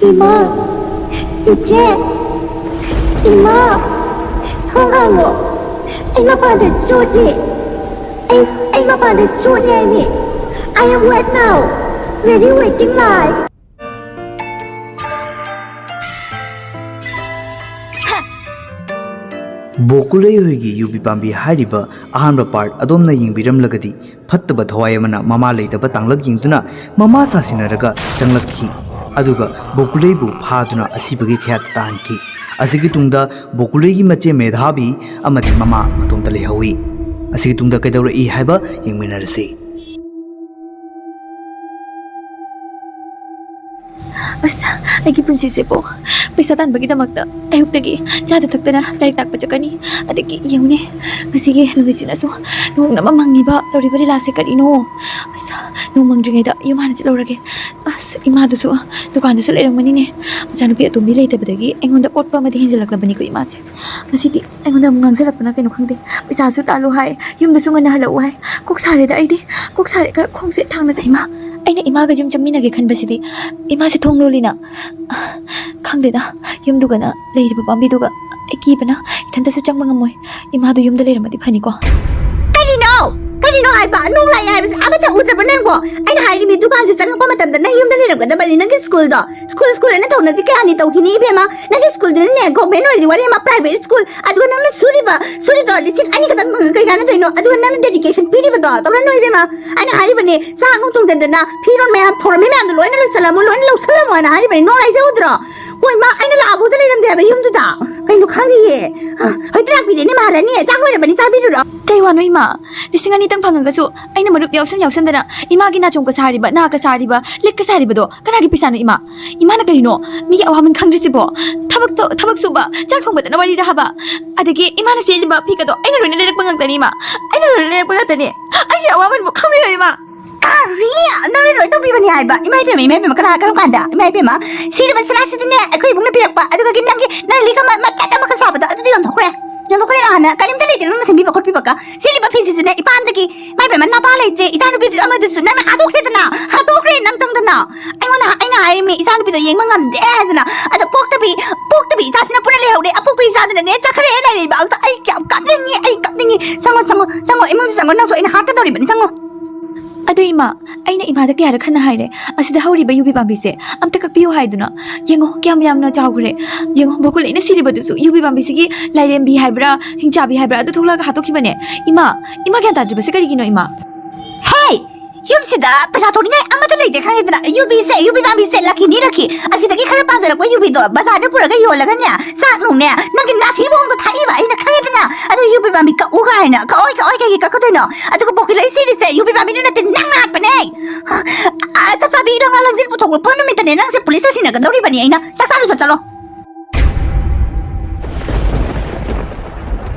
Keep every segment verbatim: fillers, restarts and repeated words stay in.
ꯏꯃꯥ, ꯏꯆꯦ, ꯏꯃꯥ, ꯊꯣꯡ ꯍꯥꯡꯉꯣ꯫ ꯑꯩ ꯃꯄꯥꯟꯗ ꯆꯣꯠꯂꯤ꯫ ꯑꯩ, ꯑꯩ ꯃꯄꯥꯟꯗ ꯆꯣꯠꯂꯤ ꯍꯥꯏꯃꯤ꯫ I am wet now. Very waiting line. ꯕꯣꯀꯨꯂꯩ ꯍꯣꯏꯒꯤ ꯌꯨꯕꯤ ꯄꯥꯝꯕꯤ ꯍꯥꯏꯔꯤꯕ ꯑꯍꯥꯟꯕ ꯄꯥꯔꯠ ꯑꯗꯣꯝꯅ ꯌꯦꯡꯕꯤꯔꯝꯂꯒꯗꯤ, ꯐꯠꯇꯕ ꯊꯋꯥꯏ ꯑꯃꯅ ꯃꯃꯥ ꯂꯩꯇꯕ ꯇꯥꯡꯂꯛ ꯌꯦꯡꯗꯨꯅ ꯃꯃꯥ ꯁꯥꯁꯤꯟꯅꯔꯒ ꯆꯪꯂꯛꯈꯤ꯫ ꯑꯗꯨꯒ ꯕꯣꯀꯨꯂꯩꯕꯨ ꯐꯥꯗꯨꯅ ꯑꯁꯤꯕꯒꯤ ꯀꯌꯥꯠ ꯇꯥꯍꯟꯈꯤ꯫ ꯑꯁꯤꯒꯤ ꯇꯨꯡꯗ ꯕꯣꯀꯨꯂꯩꯒꯤ ꯃꯆꯦ ꯃꯦꯙꯥꯕꯤ ꯑꯃꯗꯤ ꯃꯃꯥ ꯃꯇꯣꯝꯇ ꯂꯩꯍꯧꯏ꯫ ꯑꯁꯤꯒꯤ ꯇꯨꯡꯗ ꯀꯩꯗꯧꯔꯛꯏ ꯍꯥꯏꯕ ꯌꯦꯡꯃꯤꯟꯅꯔꯁꯤ꯫ ꯑꯁ, ꯑꯩꯒꯤ ꯄꯨꯟꯁꯤꯁꯦꯀꯣ, ꯄꯩꯁꯥ ꯇꯥꯟꯕꯒꯤꯗꯃꯛꯇ ꯑꯌꯨꯛꯇꯒꯤ ꯆꯥꯗ ꯊꯛꯇꯅ ꯂꯥꯏꯔꯤꯛ ꯇꯥꯛꯄ ꯆꯠꯀꯅꯤ꯫ ꯑꯗꯒꯤ ꯌꯦꯡꯉꯨꯅꯦ, ꯉꯁꯤꯒꯤ ꯅꯨꯃꯤꯠꯁꯤꯅꯁꯨ ꯅꯣꯡꯅ ꯑꯃ ꯃꯪꯉꯤꯕ, ꯇꯧꯔꯤꯕ ꯂꯤꯂꯥꯁꯦ ꯀꯔꯤꯅꯣ? ꯑꯁ, ꯅꯣꯡ ꯃꯪꯗ꯭ꯔꯤꯉꯩꯗ ꯌꯨꯝ ꯍꯥꯟꯅ ꯆꯠꯍꯧꯔꯒꯦ꯫ ꯑꯁ, ꯏꯃꯥꯗꯨꯁꯨ ꯗꯨꯀꯥꯟꯗꯁꯨ ꯂꯩꯔꯝꯒꯅꯤꯅꯦ꯫ ꯃꯆꯥꯅꯨꯄꯤ ꯑꯇꯣꯝꯕꯤ ꯂꯩꯇꯕꯗꯒꯤ ꯑꯩꯉꯣꯟꯗ ꯑꯣꯠꯄ ꯑꯃꯗꯤ ꯍꯦꯟꯖꯜꯂꯛꯂꯕꯅꯤꯀꯣ ꯏꯃꯥꯁꯦ꯫ ꯉꯁꯤꯗꯤ ꯑꯩꯉꯣꯟꯗ ꯑꯃꯨꯛ ꯉꯥꯡꯁꯤꯜꯂꯛꯄꯅ ꯀꯩꯅꯣ ꯈꯪꯗꯦ꯫ ꯄꯩꯁꯥꯁꯨ ꯇꯥꯜꯂꯨ ꯍꯥꯏ, ꯌꯨꯝꯗꯁꯨ ꯉꯟꯅ ꯍꯜꯂꯛꯎ ꯍꯥꯏ꯫ ꯀꯣꯛ ꯁꯥꯔꯦꯗ ꯑꯩꯗꯤ꯫ ꯀꯣꯛ ꯁꯥꯔꯦ꯫ ꯈꯔ ꯈꯣꯡꯁꯦ ꯊꯥꯡꯅꯁꯦ꯫ ꯏꯃꯥ, ꯑꯩꯅ ꯏꯃꯥꯒ ꯌꯨꯝ ꯆꯪꯃꯤꯟꯅꯒꯦ ꯈꯟꯕꯁꯤꯗꯤ ꯏꯃꯥꯁꯦ ꯊꯣꯡ ꯂꯣꯜꯂꯤꯅ꯫ ꯈꯪꯗꯦꯗ, ꯌꯨꯝꯗꯨꯒꯅ ꯂꯩꯔꯤꯕ ꯄꯥꯝꯕꯤꯗꯨꯒ ꯑꯩ ꯀꯤꯕꯅ ꯏꯊꯟꯇꯁꯨ ꯆꯪꯕ ꯉꯝꯃꯣꯏ꯫ ꯏꯃꯥꯗꯨ ꯌꯨꯝꯗ ꯂꯩꯔꯝꯃꯗꯤ ꯐꯅꯤꯀꯣ꯫ ꯀꯔꯤꯅꯣ? ꯀꯔꯤꯅꯣ ꯍꯥꯏꯕ? ꯅꯣꯡ ꯂꯥꯛꯑꯦ ꯍꯥꯏꯕꯁꯦ ꯑꯃꯠꯇ ꯎꯗ꯭ꯔꯕ ꯅꯪꯕꯣ? ꯑꯩꯅ ꯍꯥꯏꯔꯤꯃꯤ, ꯗꯨꯀꯥꯟꯁꯦ ꯆꯪꯉꯛꯄ ꯃꯇꯝꯗ ꯅꯪ ꯌꯨꯝꯗ ꯂꯩꯔꯝꯒꯗꯕꯅꯤ꯫ ꯅꯪꯒꯤ ꯁ꯭ꯀꯨꯜꯗꯣ, ꯁ꯭ꯀꯨꯜ, ꯁ꯭ꯀꯨꯜ ꯍꯥꯏꯅ ꯇꯧꯅꯗꯤ ꯀꯌꯥꯅꯤ ꯇꯧꯈꯤꯅꯤ ꯏꯕꯦꯝꯃ? ꯅꯪꯒꯤ ꯁ꯭ꯀꯨꯜꯗꯨꯅꯅꯦ, ꯒꯣꯔꯃꯦꯟ ꯑꯣꯏꯔꯗꯤ ꯋꯥꯔꯤ ꯑꯃ, ꯄ꯭ꯔꯥꯏꯚꯦꯠ ꯁ꯭ꯀꯨꯜ, ꯑꯗꯨꯒ ꯅꯪꯅ ꯁꯨꯔꯤꯕ, ꯁꯨꯔꯤꯗꯣ ꯂꯤꯁꯤꯡ ꯑꯅꯤ ꯈꯛꯇꯪ ꯐꯪꯉꯒ ꯀꯩ ꯀꯥꯟꯅꯗꯣꯏꯅꯣ? ꯑꯗꯨꯒ ꯅꯪꯅ ꯗꯦꯗꯤꯀꯦꯁꯟ ꯄꯤꯔꯤꯕꯗꯣ ꯇꯧꯔꯅꯨ ꯏꯕꯦꯝꯃ꯫ ꯑꯩꯅ ꯍꯥꯏꯔꯤꯕꯅꯦ, ꯆꯥꯛ ꯅꯨꯡ ꯊꯣꯡꯖꯟꯗꯅ, ꯐꯤꯔꯣꯟ ꯃꯌꯥꯝ ꯐꯧꯔꯝꯃꯤ ꯃꯌꯥꯝꯗꯣ ꯂꯣꯏꯅ ꯂꯣꯏꯁꯜꯂꯝꯃꯣ, ꯂꯣꯏꯅ ꯂꯧꯁꯜꯂꯝꯃꯣ ꯍꯥꯏꯅ ꯍꯥꯏꯔꯤꯕꯅꯦ꯫ ꯅꯣꯡ ꯂꯥꯏꯖꯧꯗ꯭ꯔꯣ? ꯍꯣꯏ ꯃꯥ, ꯑꯩꯅ ꯂꯥꯛꯑꯐꯥꯎꯗ ꯂꯩꯔꯝꯗꯦ ꯍꯥꯏꯕ ꯌꯨꯝꯗꯨꯗ꯫ ꯀꯩꯅꯣ ꯈꯪꯗꯤꯌꯦ꯫ ꯍꯣꯏ ꯂꯥꯛꯄꯤꯔꯦꯅꯦ ꯃꯍꯥꯔꯥꯅꯤ, ꯆꯥꯛ ꯂꯣꯏꯔꯕꯅꯤ, ꯆꯥꯕꯤꯔꯨꯔꯣ꯫ ꯀꯩ ꯋꯥꯅꯣ ꯏꯃꯥ? ꯂꯤꯁꯤꯡ ꯑꯅꯤꯇꯪ ꯐꯪꯉꯒꯁꯨ ꯑꯩꯅ ꯃꯔꯨꯞ ꯌꯥꯎꯁꯟ ꯌꯥꯎꯁꯟꯗꯅ ꯏꯃꯥꯒꯤ ꯅꯥꯆꯣꯝꯒ ꯁꯥꯔꯤꯕ, ꯅꯥꯒ ꯁꯥꯔꯤꯕ, ꯂꯤꯛꯀ ꯁꯥꯔꯤꯕꯗꯣ ꯀꯅꯥꯒꯤ ꯄꯩꯁꯥꯅꯣ ꯏꯃꯥ? ꯏꯃꯥꯅ ꯀꯔꯤꯅꯣ ꯃꯤꯒꯤ ꯑꯋꯥꯃꯟ ꯈꯪꯗ꯭ꯔꯤꯁꯤꯕꯣ? ꯊꯕꯛꯇꯣ, ꯊꯕꯛ ꯁꯨꯕ, ꯆꯥꯛ ꯊꯣꯡꯕꯗꯅ ꯋꯥꯔꯤꯔ ꯍꯥꯕ? ꯑꯗꯒꯤ ꯏꯃꯥꯅ ꯁꯦꯠꯂꯤꯕ ꯐꯤꯒꯗꯣ ꯑꯩꯅ ꯂꯣꯏꯅ ꯂꯩꯔꯛꯄ ꯉꯥꯛꯇꯅꯤ ꯏꯃꯥ꯫ ꯑꯩꯅ ꯂꯣꯏꯅ ꯂꯩꯔꯛꯄ ꯉꯥꯛꯇꯅꯤ꯫ ꯑꯩꯒꯤ ꯑꯋꯥꯃꯟꯕꯨ ꯈꯪꯕꯤꯌꯣ ꯏꯃꯥ꯫ ꯀꯔꯤ? ꯅꯪꯅ ꯂꯣꯏ ꯇꯧꯕꯤꯕꯅꯤ ꯍꯥꯏꯕ? ꯏꯃꯥ ꯏꯕꯦꯝꯃ, ꯏꯃꯥ ꯏꯕꯦꯝꯃ, ꯀꯅꯥ, ꯀꯔꯝ ꯀꯥꯟꯗ? ꯏꯃꯥ ꯏꯕꯦꯝꯃ, ꯁꯤꯔꯕ ꯁꯅꯥꯁꯤꯗꯤꯅꯦ ꯑꯩꯈꯣꯏ ꯏꯕꯨꯡꯅ ꯄꯤꯔꯛꯄ, ꯑꯗꯨꯒ ꯅꯪꯒꯤ, ꯅꯪ ꯂꯤꯛ ꯑꯃ ꯃꯇꯠ ꯑꯃꯈꯛ ꯁꯥꯕꯗꯣ ꯑꯗꯨꯗꯤ ꯌꯣꯟꯊꯣꯛꯈ꯭ꯔꯦ꯫ ꯌꯣꯟꯊꯣꯛꯈ꯭ꯔꯦ ꯅꯍꯥꯟꯅ, ꯀꯔꯤꯝꯇ ꯂꯩꯇꯦ ꯅꯪꯅ ꯁꯦꯝꯕꯤꯕ ꯈꯣꯠꯄꯤꯕꯒ꯫ ꯁꯤ ꯂꯤꯠꯄ ꯐꯤꯁꯤꯁꯨꯅꯦ ꯏꯄꯥꯝꯗꯒꯤ, ꯏꯃꯥ ꯏꯕꯦꯝꯃ, ꯅꯄꯥ ꯂꯩꯇ꯭ꯔꯦ, ꯏꯆꯥꯅꯨꯄꯤꯗꯨꯁꯨ ꯑꯃꯗꯨꯁꯨ ꯅꯪꯅ ꯍꯥꯠꯇꯣꯛꯈ꯭ꯔꯦꯗꯅ, ꯍꯥꯠꯇꯣꯛꯈ꯭ꯔꯦ ꯅꯪ ꯆꯪꯗꯅ꯫ ꯑꯩꯉꯣꯟꯗ, ꯑꯩꯅ ꯍꯥꯏꯔꯤꯃꯤ, ꯏꯆꯥꯅꯨꯄꯤꯗꯣ ꯌꯦꯡꯕ ꯉꯝꯗꯦ ꯍꯥꯏꯗꯅ, ꯑꯗ ꯄꯣꯛꯇꯕꯤ, ꯄꯣꯛꯇꯕꯤ ꯏꯆꯥꯁꯤꯅ ꯄꯨꯟꯅ ꯂꯩꯍꯧꯔꯦ, ꯑꯄꯣꯛꯄꯤ ꯏꯆꯥꯗꯨꯅꯅꯦ ꯆꯠꯈ꯭ꯔꯦ ꯂꯩꯔꯤꯕ꯫ ꯑꯝꯇ ꯑꯩ ꯀꯌꯥꯝ ꯀꯞꯅꯤꯡꯉꯤ, ꯑꯩ ꯀꯞꯅꯤꯡꯉꯤ꯫ ꯆꯪꯉꯣ, ꯆꯪꯉꯣ, ꯆꯪꯉꯣ, ꯏꯃꯨꯡꯗ ꯆꯪꯉꯣ, ꯅꯪꯁꯨ ꯑꯩꯅ ꯍꯥꯠꯀꯗꯧꯔꯤꯕꯅꯤ, ꯆꯪꯉꯣ꯫ ꯑꯗꯨ ꯏꯃꯥ, ꯑꯩꯅ ꯏꯃꯥꯗ ꯀꯌꯥꯔꯛ ꯍꯟꯅ ꯍꯥꯏꯔꯦ, ꯑꯁꯤꯗ ꯍꯧꯔꯤꯕ ꯌꯨꯕꯤ ꯄꯥꯝꯕꯤꯁꯦ ꯑꯝꯇ ꯀꯛꯄꯤꯌꯨ ꯍꯥꯏꯗꯨꯅ꯫ ꯌꯦꯡꯉꯣ, ꯀꯌꯥꯝ ꯌꯥꯝꯅ ꯆꯥꯎꯈ꯭ꯔꯦ꯫ ꯌꯦꯡꯉꯣ, ꯕꯣꯀꯨꯂꯩꯅ ꯁꯤꯔꯤꯕꯗꯨꯁꯨ ꯌꯨꯕꯤ ꯄꯥꯝꯕꯤꯁꯤꯒꯤ ꯂꯥꯏꯔꯦꯝꯕꯤ ꯍꯥꯏꯕ꯭ꯔꯥ, ꯍꯤꯡꯆꯥꯕꯤ ꯍꯥꯏꯕ꯭ꯔꯥ, ꯑꯗꯨ ꯊꯣꯛꯂꯛꯑꯒ ꯍꯥꯠꯇꯣꯛꯈꯤꯕꯅꯦ꯫ ꯏꯃꯥ, ꯏꯃꯥ ꯒ꯭ꯌꯥꯟ ꯇꯥꯗ꯭ꯔꯤꯕꯁꯦ ꯀꯔꯤꯒꯤꯅꯣ, ꯏꯃꯥ? ꯍꯦ! ꯌꯨꯝꯁꯤꯗ ꯄꯩꯁꯥ ꯊꯣꯛꯅꯤꯡꯉꯥꯏ ꯑꯃꯠꯇ ꯂꯩꯇꯦ ꯈꯪꯉꯦꯗꯅ꯫ ꯌꯨꯕꯤꯁꯦ, ꯌꯨꯕꯤ ꯄꯥꯝꯕꯤꯁꯦ ꯂꯛꯈꯤꯅꯤ, ꯂꯛꯈꯤ꯫ ꯑꯁꯤꯗꯒꯤ ꯈꯔ ꯄꯥꯟꯖꯔꯛꯄ ꯌꯨꯕꯤꯗꯣ ꯕꯖꯥꯔꯗ ꯄꯨꯔꯒ ꯌꯣꯜꯂꯒꯅꯦ, ꯆꯥꯛ ꯅꯨꯡꯅꯦ, ꯅꯪꯒꯤ ꯅꯥꯊꯤꯕꯣꯡꯗꯣ ꯊꯥꯛꯏꯕ ꯑꯩꯅ ꯈꯪꯉꯦꯗꯅ꯫ ꯑꯗꯨ ꯌꯨꯕꯤ ꯄꯥꯝꯕꯤ ꯀꯛꯎ ꯀꯥꯏꯅ, ꯀꯛꯑꯣꯏ, ꯀꯛꯑꯣꯏ, ꯀꯩꯒꯤ ꯀꯛꯀꯗꯣꯏꯅꯣ? ꯑꯗꯨꯒ ꯕꯣꯀꯨꯂꯩ ꯁꯤꯔꯤꯁꯦ ꯌꯨꯕꯤ ꯄꯥꯝꯕꯤꯅ ꯅꯠꯇꯦ, ꯅꯪꯅ ꯍꯥꯠꯄꯅꯦ꯫ ꯑ, ꯆꯞ ꯆꯥꯕꯤ ꯏꯔꯪ ꯂꯪꯖꯤꯜ ꯄꯨꯊꯣꯛꯂꯛꯄ ꯅꯨꯃꯤꯠꯇꯅꯦ ꯅꯪꯁꯦ ꯄꯨꯂꯤꯁꯇ ꯁꯤꯟꯅꯒꯗꯧꯔꯤꯕꯅꯤ ꯑꯩꯅ꯫ ꯆꯥꯛ ꯆꯥꯔꯨꯆꯣ, ꯆꯠꯂꯣ꯫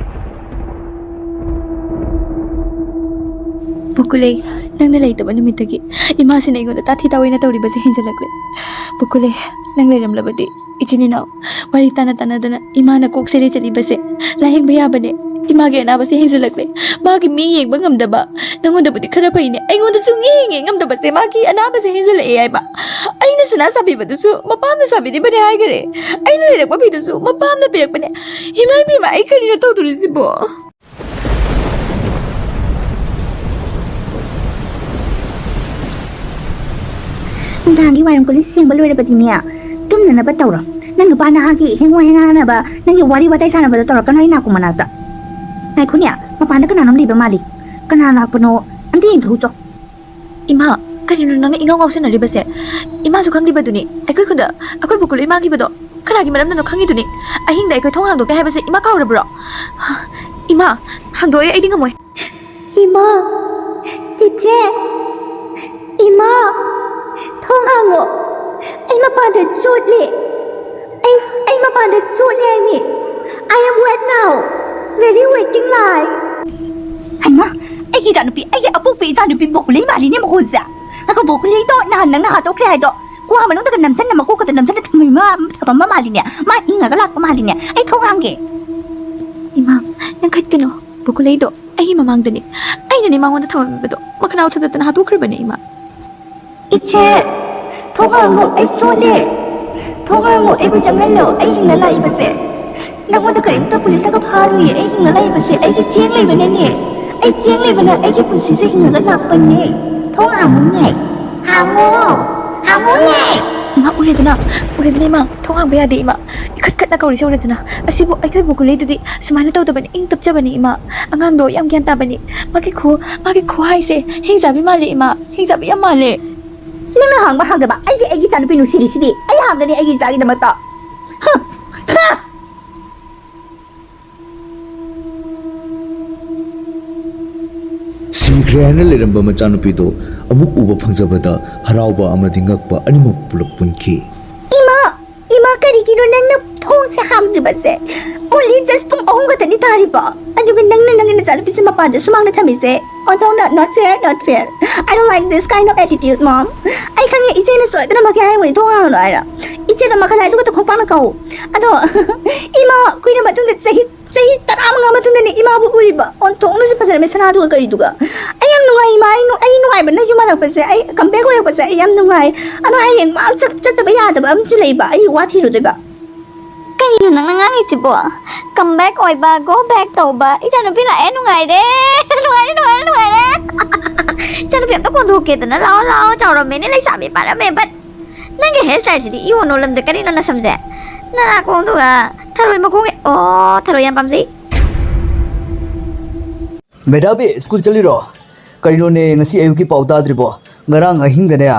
ꯕꯣꯀꯨꯂꯩ, ꯅꯪꯅ ꯂꯩꯇꯕ ꯅꯨꯃꯤꯠꯇꯒꯤ ꯏꯃꯥꯁꯤꯅ ꯑꯩꯉꯣꯟꯗ ꯇꯥꯊꯤ ꯇꯥꯑꯣꯏꯅ ꯇꯧꯔꯤꯕꯁꯦ ꯍꯦꯟꯖꯜꯂꯛꯂꯦ꯫ ꯕꯣꯀꯨꯂꯩ, ꯅꯪ ꯂꯩꯔꯝꯂꯕꯗꯤ ꯏꯆꯤꯟ ꯏꯅꯥꯎ ꯋꯥꯔꯤ ꯇꯥꯅ ꯇꯥꯅꯗꯅ ꯏꯃꯥꯅ ꯀꯣꯛ ꯁꯦꯔꯦ ꯆꯠꯂꯤꯕꯁꯦ ꯂꯥꯌꯦꯡꯕ ꯌꯥꯕꯅꯦ꯫ ꯏꯃꯥꯒꯤ ꯑꯅꯥꯕꯁꯦ ꯍꯦꯟꯖꯜꯂꯛꯂꯦ꯫ ꯃꯥꯒꯤ ꯃꯤ ꯌꯦꯡꯕ ꯉꯝꯗꯕ, ꯅꯪꯉꯣꯟꯗꯕꯨꯗꯤ ꯈꯔ ꯐꯩꯅꯦ, ꯑꯩꯉꯣꯟꯗ ꯁꯨꯡꯌꯦꯡ ꯌꯦꯡ ꯉꯝꯗꯕꯁꯦ ꯃꯥꯒꯤ ꯑꯅꯥꯕꯁꯦ ꯍꯦꯟꯖꯜꯂꯛꯑꯦ ꯍꯥꯏꯕ꯫ ꯑꯩꯅ ꯁꯅꯥ ꯁꯥꯕꯤꯕꯗꯨꯁꯨ ꯃꯄꯥꯝꯅ ꯁꯥꯕꯤꯔꯤꯕꯅꯦ ꯍꯥꯏꯈꯔꯦ꯫ ꯑꯩꯅ ꯂꯩꯔꯛꯄ ꯐꯤꯗꯨꯁꯨ ꯃꯄꯥꯝꯅ ꯄꯤꯔꯛꯄꯅꯦ꯫ ꯏꯃꯥ ꯏꯕꯦꯝꯃ, ꯑꯩ ꯀꯔꯤꯅꯣ ꯇꯧꯗꯣꯔꯤꯁꯤꯕꯣ? ꯅꯨꯡꯗꯥꯡꯒꯤ ꯋꯥꯏꯔꯝ ꯀꯣꯂꯤꯛ ꯁꯦꯡꯕ ꯂꯣꯏꯔꯕꯗꯤꯅꯦ, ꯇꯨꯝꯅꯅꯕ ꯇꯧꯔꯣ꯫ ꯅꯪ ꯅꯨꯄꯥ ꯅꯍꯥꯒꯤ ꯍꯦꯡꯉꯣ ꯍꯦꯡꯉꯥꯅꯕ ꯅꯪꯒꯤ ꯋꯥꯔꯤ ꯋꯥꯇꯥꯏ ꯁꯥꯟꯅꯕꯗꯣ ꯇꯧꯔꯛꯀꯅꯣ ꯑꯩ ꯅꯥꯀꯣꯡ ꯃꯅꯥꯛꯇ꯫ ꯉꯥꯏꯈꯣꯅꯦ, ꯃꯄꯥꯟꯗ ꯀꯅꯥꯅꯣꯝ ꯂꯩꯕ ꯃꯥꯜꯂꯤ꯫ ꯀꯅꯥ ꯂꯥꯛꯄꯅꯣ ꯑꯝꯇ ꯌꯦꯡꯊꯣꯛꯎꯆꯣ꯫ ꯏꯃꯥ, ꯀꯔꯤꯅꯣ ꯅꯪꯅ ꯏꯉꯥꯎ ꯉꯥꯎꯁꯤꯟꯅꯔꯤꯕꯁꯦ? ꯏꯃꯥꯁꯨ ꯈꯪꯂꯤꯕꯗꯨꯅꯤ, ꯑꯩꯈꯣꯏ ꯈꯨꯟꯗ ꯑꯩꯈꯣꯏ ꯕꯨꯀꯨꯂꯨ ꯏꯃꯥꯈꯤꯕꯗꯣ ꯀꯅꯥꯒꯤ ꯃꯔꯝꯅꯅꯣ ꯈꯪꯉꯤꯗꯨꯅꯤ꯫ ꯑꯍꯤꯡꯗ ꯑꯩꯈꯣꯏ ꯊꯣꯡ ꯍꯥꯡꯗꯣꯛꯇꯦ ꯍꯥꯏꯕꯁꯦ ꯏꯃꯥ ꯀꯥꯎꯔꯕ꯭ꯔꯣ? ꯏꯃꯥ, ꯍꯥꯡꯗꯣꯛꯑꯣ, ꯑꯩꯗꯤ ꯉꯝꯃꯣꯏ꯫ ꯏꯃꯥ, ꯆꯤꯆꯦ, ꯏꯃꯥ, ꯊꯣꯡ ꯍꯥꯡꯉꯣ꯫ ꯑꯩ ꯃꯄꯥꯟꯗ ꯆꯣꯠꯂꯦ꯫ ꯑꯩ, ꯑꯩ ꯃꯄꯥꯟꯗ ꯆꯣꯠꯂꯦ ꯍꯥꯏꯃꯤ꯫ I am wet now. Very wetting lie. ꯍꯩꯃꯥ, ꯑꯩꯒꯤ ꯏꯆꯥꯅꯨꯄꯤ, ꯑꯩꯒꯤ ꯑꯄꯣꯛꯄ ꯏꯆꯥꯅꯨꯄꯤ ꯕꯣꯀꯨꯂꯩ ꯃꯥꯜꯂꯤꯅꯦ ꯃꯈꯣꯟꯁꯦ꯫ ꯉꯥꯏꯈꯣ, ꯕꯣꯀꯨꯂꯩꯗꯣ ꯅꯍꯥꯟ ꯅꯪꯅ ꯍꯥꯠꯇꯣꯛꯈ꯭ꯔꯦ ꯍꯥꯏꯗꯣ ꯀ꯭ꯋꯥ ꯃꯅꯨꯡꯗꯒ ꯅꯝꯁꯤꯟꯅ ꯃꯀꯣꯛꯀꯗ ꯅꯝꯁꯤꯟꯅ ꯊꯝꯃꯝꯕ, ꯊꯝꯃꯝꯕ ꯃꯥꯜꯂꯤꯅꯦ꯫ ꯃꯥ ꯍꯤꯡꯉꯒ ꯂꯥꯛꯄ ꯃꯥꯜꯂꯤꯅꯦ꯫ ꯑꯩ ꯊꯣꯡ ꯍꯥꯡꯒꯦ꯫ ꯏꯃꯥ, ꯅꯪ ꯈꯠꯀꯅꯣ꯫ ꯕꯣꯀꯨꯂꯩꯗꯣ ꯑꯩꯒꯤ ꯃꯃꯥꯡꯗꯅꯦ꯫ ꯑꯩꯅꯅꯦ ꯃꯉꯣꯟꯗ ꯊꯝꯃꯝꯃꯤꯕꯗꯣ꯫ ꯃꯈꯅꯥꯎ ꯊꯗꯠꯇꯅ ꯍꯥꯠꯇꯣꯛꯈ꯭ꯔꯕꯅꯦ, ꯏꯃꯥ꯫ ꯏꯆꯦ, ꯊꯣꯡ ꯍꯥꯡꯉꯣ, ꯑꯩ ꯁꯣꯜꯂꯦ꯫ ꯊꯣꯡ ꯍꯥꯡꯉꯣ, ꯑꯩꯕꯨ ꯆꯪꯍꯜꯂꯣ, ꯑꯩ ꯍꯤꯡꯅ ꯂꯥꯛꯏꯕꯁꯦ꯫ ꯅꯪꯉꯣꯟꯗ ꯀꯔꯤꯝꯇ ꯄꯨꯂꯤꯁꯅꯒ ꯐꯥꯔꯨꯏꯌꯦ, ꯑꯩ ꯍꯤꯡꯅ ꯂꯥꯛꯏꯕꯁꯦ ꯑꯩꯒꯤ ꯆꯦꯡ ꯂꯩꯕꯅꯅꯦ꯫ ꯑꯩ ꯆꯦꯡ ꯂꯩꯕꯅ ꯑꯩꯒꯤ ꯄꯨꯟꯁꯤꯁꯦ ꯍꯤꯡꯉꯒ ꯂꯥꯛꯄꯅꯦ꯫ ꯊꯣꯡ ꯍꯥꯡꯉꯨꯅꯦ, ꯍꯥꯡꯉꯣ, ꯍꯥꯡꯉꯨꯅꯦ꯫ ꯏꯃꯥ, ꯎꯔꯦꯗꯅ, ꯎꯔꯦꯗꯅ ꯏꯃꯥ, ꯊꯣꯡ ꯍꯥꯡꯕ ꯌꯥꯗꯦ ꯏꯃꯥ꯫ ꯏꯈꯠ ꯈꯠꯅ ꯀꯧꯔꯤꯁꯦ ꯎꯔꯦꯗꯅ꯫ ꯑꯁꯤꯕꯨ ꯑꯩꯈꯣꯏꯕꯨ ꯒꯨꯂꯤꯗꯨꯗꯤ ꯁꯨꯃꯥꯏꯅ ꯇꯧꯗꯕꯅꯤ, ꯏꯪ ꯇꯞꯆꯕꯅꯤ ꯏꯃꯥ꯫ ꯑꯉꯥꯡꯗꯣ ꯌꯥꯝ ꯒ꯭ꯌꯥꯟ ꯇꯥꯕꯅꯤ꯫ ꯃꯥꯒꯤ ꯈꯨ-, ꯃꯥꯒꯤ ꯈꯨꯍꯥꯏꯁꯦ ꯍꯤꯡꯆꯥꯕꯤ ꯃꯥꯜꯂꯦ ꯏꯃꯥ, ꯍꯤꯡꯆꯥꯕꯤ ꯌꯥꯝ ꯃꯥꯜꯂꯦ꯫ ꯅꯪꯅ ꯍꯥꯡꯕ ꯍꯥꯡꯗꯕ, ꯑꯩꯗꯤ ꯑꯩꯒꯤ ꯏꯆꯥꯅꯨꯄꯤ ꯅꯨꯡꯁꯤꯔꯤꯁꯤꯗꯤ꯫ ꯑꯩ ꯍꯥꯡꯒꯅꯤ ꯑꯩꯒꯤ ꯏꯆꯥꯒꯤꯗꯃꯛꯇ꯫ ꯍ! ꯍ! ꯁꯤꯈ꯭ꯔꯦ ꯍꯥꯏꯅ ꯂꯩꯔꯝꯕ ꯃꯆꯥꯅꯨꯄꯤꯗꯨ ꯑꯃꯨꯛ ꯎꯕ ꯐꯪꯖꯕꯗ ꯍꯔꯥꯎꯕ ꯑꯃꯗꯤ ꯉꯛꯄ ꯑꯅꯤꯃꯛ ꯄꯨꯂꯞ ꯄꯨꯟꯈꯤ꯫ ꯏꯃꯥ! ꯏꯃꯥ, ꯀꯔꯤꯒꯤꯅꯣ ꯅꯪꯅ ꯊꯣꯡꯁꯦ ꯍꯥꯡꯗ꯭ꯔꯤꯕꯁꯦ? Only just ꯄꯨꯡ ꯑꯍꯨꯝ ꯈꯛꯇꯅꯤ ꯇꯥꯔꯤꯕ, ꯑꯗꯨꯒ ꯅꯪꯅ ꯅꯪꯒꯤ ꯅꯆꯥꯅꯨꯄꯤꯁꯦ ꯃꯄꯥꯟꯗ ꯁꯨꯃꯥꯡꯗ ꯊꯝꯃꯤꯁꯦ? ꯑꯣꯟꯊꯣꯛꯅ not fair, not fair. I don't like this kind of attitude, mom. ꯑꯩ ꯈꯪꯉꯦ, ꯏꯆꯦꯅ ꯁꯣꯏꯗꯅꯃꯛꯀꯤ ꯍꯥꯏꯔꯝꯒꯅꯤ ꯊꯣꯡ ꯍꯥꯡꯉꯅꯨ ꯍꯥꯏꯅ꯫ ꯏꯆꯦꯗ ꯃꯈꯥ ꯂꯥꯏꯗꯨꯒ ꯈꯣꯡꯄꯥꯛꯅ ꯀꯧ꯫ ꯑꯗꯣ, ꯏꯃꯥ, ꯀꯨꯏꯔ ꯃꯇꯨꯡꯗ, ꯆꯍꯤ, ꯆꯍꯤ ꯇꯔꯥ ꯃꯉꯥ ꯃꯇꯨꯡꯗꯅꯦ ꯏꯃꯥꯕꯨ ꯎꯔꯤꯕ꯫ ꯑꯣꯟꯊꯣꯛꯅꯁꯨ ꯐꯖꯔꯝꯃꯦ ꯁꯅꯥꯗꯨꯒ ꯀꯔꯤꯗꯨꯒ꯫ ꯑꯩ ꯌꯥꯝ ꯅꯨꯡꯉꯥꯏ ꯏꯃꯥ, ꯑꯩ ꯅꯨꯡ-, ꯑꯩ ꯅꯨꯡꯉꯥꯏꯕꯅ ꯌꯨꯝ ꯍꯜꯂꯛꯄꯁꯦ, ꯑꯩ come back ꯑꯣꯏꯔꯛꯄꯁꯦ ꯑꯩ ꯌꯥꯝ ꯅꯨꯡꯉꯥꯏ꯫ ꯑꯗꯣ ꯍꯌꯦꯡ ꯃꯥ ꯆꯠ-, ꯆꯠꯇꯕ ꯌꯥꯗꯕ ꯑꯃꯁꯨ ꯂꯩꯕ, ꯑꯩ ꯋꯥ ꯊꯤꯔꯨꯗꯣꯏꯕ꯫ ꯀꯔꯤꯅꯣ ꯅꯪꯅ ꯉꯥꯡꯉꯤꯁꯤꯕꯣ? Come back ꯑꯣꯏꯕ, go back ꯇꯧꯕ, ꯏꯆꯥꯅꯨꯄꯤ ꯂꯥꯛꯑꯦ, ꯅꯨꯡꯉꯥꯏꯔꯦ, ꯅꯨꯡꯉꯥꯏꯔꯦ, ꯅꯨꯡꯉꯥꯏꯔꯦ, ꯅꯨꯡꯉꯥꯏꯔꯦ꯫ ꯏꯆꯥꯅꯨꯄꯤ ꯑꯝꯇ ꯀꯣꯟꯊꯣꯛꯀꯦꯗꯅ, ꯂꯥꯛꯑꯣ, ꯂꯥꯛꯑꯣ, ꯆꯥꯎꯔꯝꯃꯦꯅꯦ, ꯂꯩꯁꯥꯕꯤ ꯐꯥꯔꯝꯃꯦ, but ꯅꯪꯒꯤ hair styleꯁꯤꯗꯤ ꯏꯑꯣꯟ ꯑꯣꯜꯂꯝꯗꯦ, ꯀꯔꯤꯅꯣ ꯅꯁꯝꯁꯦ? ꯅꯅꯥꯀꯣꯡꯗꯨꯒ ꯊꯔꯣꯏ ꯃꯈꯣꯡꯒꯤ, ꯑꯣ, ꯊꯔꯣꯏ ꯌꯥꯝ ꯄꯥꯝꯖꯩ꯫ ꯃꯦꯙꯥꯕꯤ, ꯁ꯭ꯀꯨꯜ ꯆꯠꯂꯤꯔꯣ? ꯀꯔꯤꯅꯣꯅꯦ, ꯉꯁꯤ ꯑꯌꯨꯛꯀꯤ ꯄꯥꯎ ꯇꯥꯗ꯭ꯔꯤꯕꯣ? ꯉꯔꯥꯡ ꯑꯍꯤꯡꯗꯅꯦ,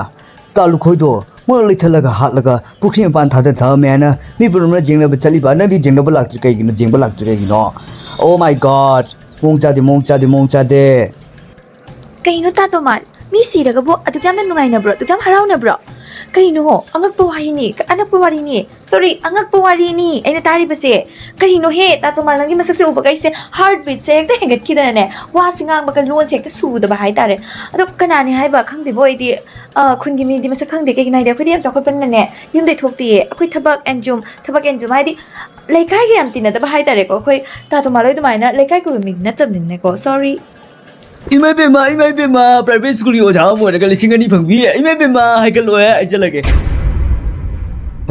ꯇꯥꯂꯨꯈꯣꯏꯗꯣ ꯃꯣꯏ ꯂꯩꯊꯠꯂꯒ ꯍꯥꯠꯂꯒ ꯄꯨꯈ꯭ꯔꯤ ꯃꯄꯥꯟ ꯊꯥꯗ ꯊꯝꯃꯦ ꯍꯥꯏꯅ ꯃꯤ ꯄꯨꯝꯅꯃꯛꯅ ꯌꯦꯡꯅꯕ ꯆꯠꯂꯤꯕ, ꯅꯪꯗꯤ ꯌꯦꯡꯅꯕ ꯂꯥꯛꯇ꯭ꯔꯤ ꯀꯩꯒꯤꯅꯣ? ꯌꯦꯡꯕ ꯂꯥꯛꯇ꯭ꯔꯤ ꯀꯩꯒꯤꯅꯣ? Oh my God! ꯃꯑꯣꯡ ꯆꯥꯗꯦ, ꯃꯑꯣꯡ ꯆꯥꯗꯦ, ꯃꯑꯣꯡ ꯆꯥꯗꯦ꯫ ꯀꯩꯅꯣ ꯇꯥ ꯇꯣꯃꯥꯟ? ꯃꯤ ꯁꯤꯔꯒꯕꯨ ꯑꯗꯨꯛ ꯌꯥꯝꯅ ꯅꯨꯡꯉꯥꯏꯅꯕ꯭ꯔꯣ? ꯑꯗꯨꯛ ꯌꯥꯝ ꯍꯔꯥꯎꯅꯕ꯭ꯔꯣ? ꯀꯩꯅꯣ? ꯑꯉꯛꯄ ꯋꯥꯍꯩꯅꯤ, ꯑꯅꯛꯄ ꯋꯥꯔꯤꯅꯤ꯫ Sorry, ꯑꯉꯛꯄ ꯋꯥꯔꯤꯅꯤ ꯑꯩꯅ ꯇꯥꯔꯤꯕꯁꯦ꯫ ꯀꯔꯤꯅꯣꯍꯦ, ꯇꯥ ꯇꯣꯃꯥꯟ ꯅꯪꯒꯤ ꯃꯁꯛꯁꯦ ꯎꯕꯒ ꯑꯩꯁꯦ heartbeatꯁꯦ ꯍꯦꯛꯇ ꯍꯦꯟꯒꯠꯈꯤꯗꯅꯅꯦ, ꯋꯥꯁꯦ ꯉꯥꯡꯕꯒ ꯂꯣꯟꯁꯦ ꯍꯦꯛꯇ ꯁꯨꯗꯕ ꯍꯥꯏꯇꯥꯔꯦ꯫ ꯑꯗꯣ ꯀꯅꯥꯅꯤ ꯍꯥꯏꯕ ꯈꯪꯗꯦꯕꯣ ꯑꯩꯗꯤ, ꯑ, ꯈꯨꯟꯒꯤ ꯃꯤꯗꯤ ꯃꯁꯛ ꯈꯪꯗꯦ꯫ ꯀꯩꯒꯤꯅꯣ ꯍꯥꯏꯗꯤ ꯑꯩꯈꯣꯏꯗꯤ ꯌꯥꯝ ꯆꯥꯎꯈꯠꯄꯅꯤꯅꯅꯦ, ꯌꯨꯝꯗꯩ ꯊꯣꯛꯇꯤꯌꯦ꯫ ꯑꯩꯈꯣꯏ ꯊꯕꯛ ꯑꯦꯟꯖꯨꯝ, ꯊꯕꯛ ꯑꯦꯟꯖꯨꯝ ꯍꯥꯏꯗꯤ ꯂꯩꯀꯥꯏꯒ ꯌꯥꯝ ꯇꯤꯟꯅꯗꯕ ꯍꯥꯏꯇꯥꯔꯦꯀꯣ꯫ ꯑꯩꯈꯣꯏ ꯇꯥ ꯇꯣꯃꯥꯟ ꯍꯣꯏ ꯑꯗꯨꯃꯥꯏꯅ ꯂꯩꯀꯥꯏ ꯀꯣꯏꯕ ꯃꯤꯗꯤ ꯅꯠꯇꯕꯅꯤꯅꯀꯣ꯫ Sorry꯫ ꯏꯃꯥ ꯏꯕꯦꯝꯃ, ꯏꯃꯥ ꯏꯕꯦꯝꯃ, private schoolꯒꯤ ꯑꯣꯖꯥ ꯑꯃ ꯑꯣꯏꯔꯒ ꯂꯤꯁꯤꯡ ꯑꯅꯤ ꯐꯪꯕꯤ? ꯏꯃꯥ ꯏꯕꯦꯝꯃ, ꯍꯥꯏꯒꯠꯂꯣ, ꯑꯩ ꯆꯠꯂꯒꯦ꯫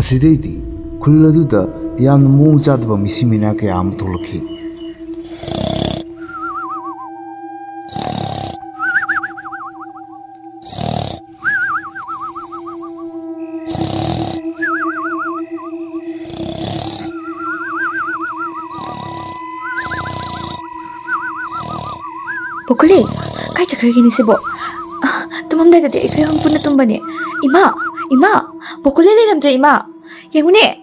ꯑꯁꯤꯗꯩꯗꯤ ꯈꯨꯜ ꯑꯗꯨꯗ ꯌꯥꯝꯅ ꯃꯑꯣꯡ ꯆꯥꯗꯕ ꯃꯤꯁꯤ ꯃꯤꯅꯥ ꯀꯌꯥ ꯑꯃ ꯊꯣꯛꯂꯛꯈꯤ꯫ ꯕꯣꯀꯨꯂꯤ, ꯀꯥꯏ ꯆꯠꯈ꯭ꯔꯒꯦꯅꯦ ꯁꯤꯕꯣ? ꯑ, ꯇꯨꯝꯃꯝꯗꯥꯏꯗꯗꯤ ꯑꯩꯈꯣꯏ ꯑꯍꯨꯝ ꯄꯨꯟꯅ ꯇꯨꯝꯕꯅꯦ꯫ ꯏꯃꯥ, ꯏꯃꯥ, ꯕꯣꯀꯨꯂꯤ ꯂꯩꯔꯝꯗ꯭ꯔꯦ, ꯏꯃꯥ꯫ ꯌꯦꯡꯉꯨꯅꯦ,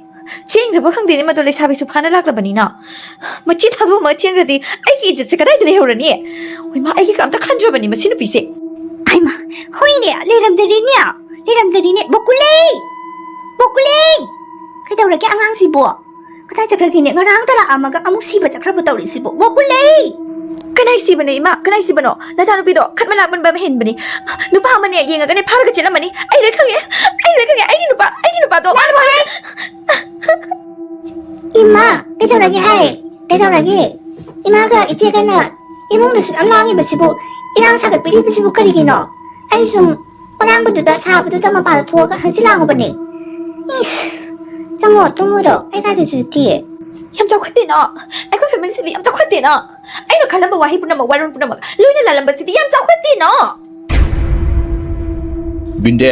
ꯆꯦꯟꯈ꯭ꯔꯕ ꯈꯪꯗꯦꯅꯦ, ꯃꯗꯣ ꯂꯩꯁꯥꯕꯤꯁꯨ ꯐꯥꯅ ꯂꯥꯛꯂꯕꯅꯤꯅ꯫ ꯃꯆꯦ ꯊꯥꯗꯣꯛꯑꯝꯃꯒ ꯆꯦꯟꯈ꯭ꯔꯗꯤ ꯑꯩꯒꯤ ꯏꯖꯠꯁꯦ ꯀꯗꯥꯏꯗ ꯂꯩꯍꯧꯔꯅꯤ? ꯍꯣꯏ, ꯃꯥ ꯑꯩꯒꯤꯒ ꯑꯝꯇ ꯈꯟꯗ꯭ꯔꯕꯅꯤ ꯃꯁꯤ ꯅꯨꯄꯤꯁꯦ꯫ ꯍꯩꯃꯥ, ꯍꯣꯏꯅꯦ, ꯂꯩꯔꯝꯗꯔꯤꯅꯦ, ꯂꯩꯔꯝꯗꯔꯤꯅꯦ꯫ ꯕꯣꯀꯨꯂꯤ! ꯕꯣꯀꯨꯂꯤ! ꯀꯩꯗꯧꯔꯒꯦ ꯑꯉꯥꯡꯁꯤꯕꯣ? ꯀꯗꯥꯏ ꯆꯠꯈ꯭ꯔꯒꯦꯅꯦ? ꯉꯔꯥꯡꯇ ꯂꯥꯛꯑꯝꯃꯒ ꯑꯃꯨꯛ ꯁꯤꯕ ꯆꯠꯈ꯭ꯔꯕ ꯇꯧꯔꯤꯁꯤꯕꯣ? ꯕꯣꯀꯨꯂꯤ! ꯀꯅꯥꯏ ꯁꯤꯕꯅꯣ, ꯏꯃꯥ? ꯀꯅꯥꯏ ꯁꯤꯕꯅꯣ? ꯅꯆꯥꯅꯨꯄꯤꯗꯣ ꯈꯠ ꯃꯅꯥꯛ ꯃꯟꯕ ꯑꯃ ꯍꯦꯟꯕꯅꯤ꯫ ꯅꯨꯄꯥ ꯑꯃꯅꯦ ꯌꯦꯡꯉꯒꯅꯦ ꯐꯥꯔꯒ ꯆꯦꯜꯂꯝꯃꯅꯤ꯫ ꯑꯩ ꯂꯣꯏ ꯈꯪꯉꯦ꯫ ꯑꯩ ꯂꯣꯏ ꯈꯪꯉꯦ꯫ ꯑꯩꯒꯤ ꯅꯨꯄꯥ, ꯑꯩꯒꯤ ꯅꯨꯄꯥꯗꯣ ꯃꯥꯅ ꯐꯥꯔꯒ ꯏꯃꯥ, ꯀꯩꯗꯧꯔꯒꯦ ꯍꯥꯏ? ꯀꯩꯗꯧꯔꯒꯦ? ꯏꯃꯥꯒ ꯏꯆꯦꯒꯅ ꯏꯃꯨꯡꯗ ꯁꯨꯛꯌꯥꯝ ꯂꯥꯡꯉꯤꯕꯁꯤꯕꯨ, ꯏꯔꯥꯡ ꯁꯥꯒꯠꯄꯤꯔꯤꯕꯁꯤꯕꯨ ꯀꯔꯤꯒꯤꯅꯣ? ꯑꯩ ꯁꯨꯝ ꯂꯥꯡꯕꯗꯨꯗ, ꯁꯥꯕꯗꯨꯗ ꯃꯄꯥꯟꯗ ꯊꯣꯛꯑꯒ ꯍꯪꯆꯤꯠ ꯂꯥꯡꯉꯨꯕꯅꯦ꯫ ꯏꯁ, ꯆꯪꯉꯣ, ꯇꯨꯝꯃꯨꯔꯣ, ꯑꯩ ꯀꯥꯏꯗ ꯆꯠꯇꯤꯌꯦ꯫ ꯌꯥꯝ ꯆꯥꯎꯈꯠꯇꯦꯅ, ꯑꯩꯈꯣꯏ familyꯁꯤꯗꯤ ꯌꯥꯝ ꯆꯥꯎꯈꯠꯇꯦꯅ꯫ ꯑꯩꯅ ꯈꯜꯂꯝꯕ ꯋꯥꯍꯩ ꯄꯨꯝꯅꯃꯛ, ꯋꯥꯔꯣꯜ ꯄꯨꯝꯅꯃꯛ ꯂꯣꯏꯅ ꯂꯥꯜꯂꯝꯕꯁꯤꯗꯤ ꯌꯥꯝ ꯆꯥꯎꯈꯠꯇꯦꯅ꯫ ꯕꯤꯟꯗꯦ,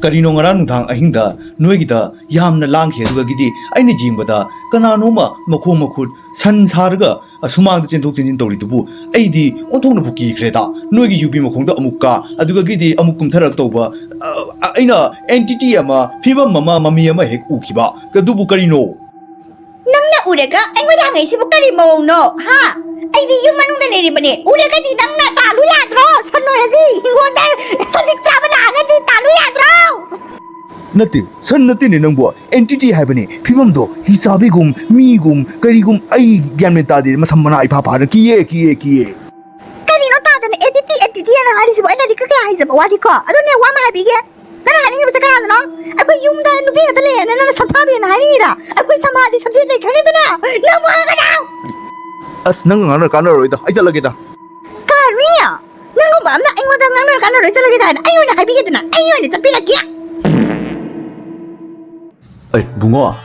ꯀꯔꯤꯅꯣ ꯉꯔꯥꯡ ꯅꯨꯡꯗꯥꯡ ꯑꯍꯤꯡꯗ ꯅꯣꯏꯒꯤꯗ ꯌꯥꯝꯅ ꯂꯥꯡꯈꯤ, ꯑꯗꯨꯒꯒꯤꯗꯤ ꯑꯩꯅ ꯌꯦꯡꯕꯗ ꯀꯅꯥꯅꯣꯝꯃ ꯃꯈꯣꯡ ꯃꯈꯨꯠ ꯁꯟ ꯁꯥꯔꯒ ꯑꯁꯨꯃꯥꯡꯗ ꯆꯦꯟꯊꯣꯛ ꯆꯦꯟꯁꯤꯟ ꯇꯧꯔꯤꯗꯨꯕꯨ ꯑꯩꯗꯤ ꯑꯣꯟꯊꯣꯛꯅꯕꯨ ꯀꯤꯈ꯭ꯔꯦꯗ꯫ ꯅꯣꯏꯒꯤ ꯌꯨꯕꯤ ꯃꯈꯣꯡꯗ ꯑꯃꯨꯛ ꯀꯥ, ꯑꯗꯨꯒꯒꯤꯗꯤ ꯑꯃꯨꯛ ꯀꯨꯝꯊꯔꯛ ꯇꯧꯕ꯫ ꯑ, ꯑꯩꯅ entity ꯑꯃ, ꯐꯤꯕꯝ ꯑꯃ, ꯃꯃꯤ ꯑꯃ ꯍꯦꯛ ꯎꯈꯤꯕ꯫ ꯑꯗꯨꯕꯨ ꯀꯔꯤꯅꯣ? ꯅꯪꯅ ꯎꯔꯒ ꯑꯩꯉꯣꯟꯗ ꯍꯪꯉꯛꯏꯁꯤꯕꯨ ꯀꯔꯤ ꯃꯑꯣꯡꯅꯣ? ꯍꯥ? ꯑꯩꯗꯤ ꯌꯨꯝ ꯃꯅꯨꯡꯗ ꯂꯩꯔꯤꯕꯅꯦ꯫ ꯎꯔꯒꯗꯤ ꯅꯪꯅ ꯇꯥꯜꯂꯨ ꯌꯥꯗ꯭ꯔꯣ? ꯁꯟ ꯑꯣꯏꯔꯗꯤ ꯍꯤꯡꯒꯣꯜꯗ ꯁꯖꯤꯛ ꯆꯥꯕ ꯂꯥꯛꯑꯒꯗꯤ ꯇꯥꯜꯂꯨ ꯌꯥꯗ꯭ꯔꯣ? ꯅꯠꯇꯦ, ꯁꯟ ꯅꯠꯇꯦꯅꯦ ꯅꯪꯕꯨ, entity ꯍꯥꯏꯕꯅꯦ꯫ ꯐꯤꯕꯝꯗꯣ ꯍꯤꯡꯆꯥꯕꯤꯒꯨꯝ, ꯃꯤꯒꯨꯝ, ꯀꯔꯤꯒꯨꯝ, ꯑꯩ ꯒ꯭ꯌꯥꯟ ꯃꯦꯟ ꯇꯥꯗꯦ꯫ ꯃꯁꯝ ꯃꯅꯥ ꯏꯐꯥ ꯐꯥꯔ ꯀꯤꯌꯦ, ꯀꯤꯌꯦ, ꯀꯤꯌꯦ꯫ ꯀꯔꯤꯅꯣ ꯇꯥꯗꯅ entity, entity ꯍꯥꯏꯅ ꯍꯥꯏꯔꯤꯁꯤꯕꯨ? ꯑꯩ ꯂꯥꯏꯔꯤꯛꯀ ꯀꯌꯥ ꯍꯩꯖꯕ ꯋꯥꯠꯂꯤꯀꯣ? ꯑꯗꯨꯅꯦ, ꯋꯥ ꯑꯃ ꯍꯥꯏꯕꯤꯒꯦ꯫ ꯅꯪꯅ ꯍꯥꯏꯅꯤꯡꯉꯤꯕꯁꯦ ꯀꯅꯥꯗꯅꯣ? ꯑꯩꯈꯣꯏ ꯌꯨꯝꯗ ꯅꯨꯄꯤ ꯉꯥꯛꯇ ꯂꯩꯌꯦꯅ ꯅꯪꯅ ꯁꯛꯐꯥꯕꯤꯅ ꯍꯥꯏꯅꯤꯡꯉꯤꯔꯥ? ꯑꯩꯈꯣꯏ ꯁꯃꯥꯖꯗꯤ subject ꯂꯩ ꯈꯪꯉꯤꯗꯅ? ꯅꯪꯕꯨ ꯍꯥꯏꯔꯒꯅ! ꯑꯁ, ꯅꯪ ꯉꯥꯡꯅ ꯀꯥꯟꯅꯔꯣꯏꯗ, ꯑꯩ ꯆꯠꯂꯒꯦꯗ꯫ ꯀꯔꯤ? ꯏꯌꯥ! ꯅꯪꯒꯨꯝꯕ ꯑꯃꯅ ꯑꯩꯉꯣꯟꯗ ꯉꯥꯡꯅꯔꯀꯥꯟꯗ ꯂꯣꯏ ꯆꯠꯂꯒꯦ ꯍꯥꯏꯅ ꯑꯩ ꯑꯣꯏꯅ ꯍꯥꯏꯕꯤꯒꯦꯗꯅ, ꯑꯩ ꯑꯣꯏꯅ ꯆꯠꯄꯤꯔꯒꯦ꯫ ꯑꯩ ꯕꯨꯡꯉꯣ,